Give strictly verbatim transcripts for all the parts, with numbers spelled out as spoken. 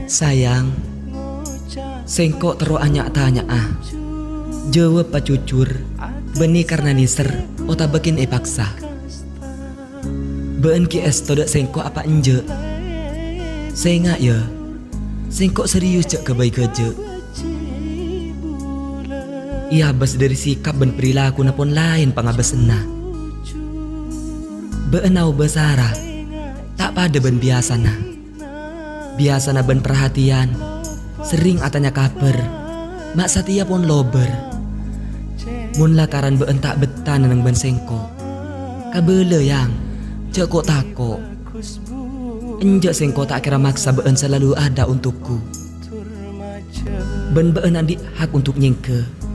Sayang, sèngko' terro nya'-tanya'a. Jâwâb pajhujhur, bânnè karna nèser otabâ kèng èpaksa? Bâ'ân ghi' èsto dâ' sèngko' apa enjâ'? Sènga', yâ, sèngko' serius jhâ' ghâbây ghâjâ'. Èabâs dhâri sikap bân prilakuna pon laèn pangabâsânna. Bâ'ân aobâ sara, ta' padâ bân biyasana. Biyasana bân parhatèyan, serrèng atanya kabhâr, ma' satèya pon lobâr. Mon lakaran bâ'ân ta' bettana neng bân sèngko', kabâlâ, Yang, jhâ' ko'-tako'. Enjâ' sèngko' ta' kèra maksa bâ'ân salalu ada untugku. Bân bâ'ân andi' hak untuk nyèngghâ.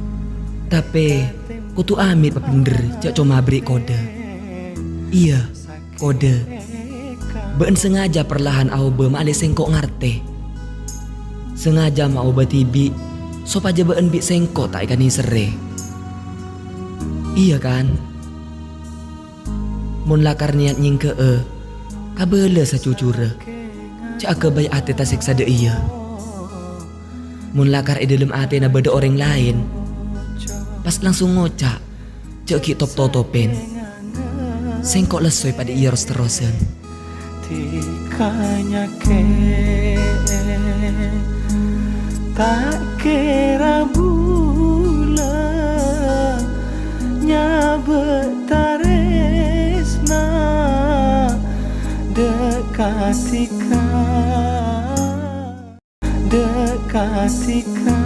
Tapè, kodhu amèt pabhendher, jhâ' coma aberri' kodhâ. Iyâ, kodhâ. Bâ'ân sangajâ parlahan aobâ ma'lè sèngko' ngartè. Sangajâ maobâ dhibi' sopajâ bâ'ân bi' sèngko' ta' èkanèserrè. Iyâ, kan? Mon lakar niyat nyèngghâ'â, kabâlâ sajhujhurrâ. Jhâ' aghâbây atè tasèksa dâ' iyâ. Mon lakar è dhâlem atèna bâdâ orèng laèn, pas langsung ngoca', jhâ' ghi' top-totopèn. Sèngko' lèssoy padâ iyâ ros-terrosan. Dhika nyakè'è, ta' kèra bulâ nyabâ' tarèsna dâ' ka dhika, dâ' ka dhika.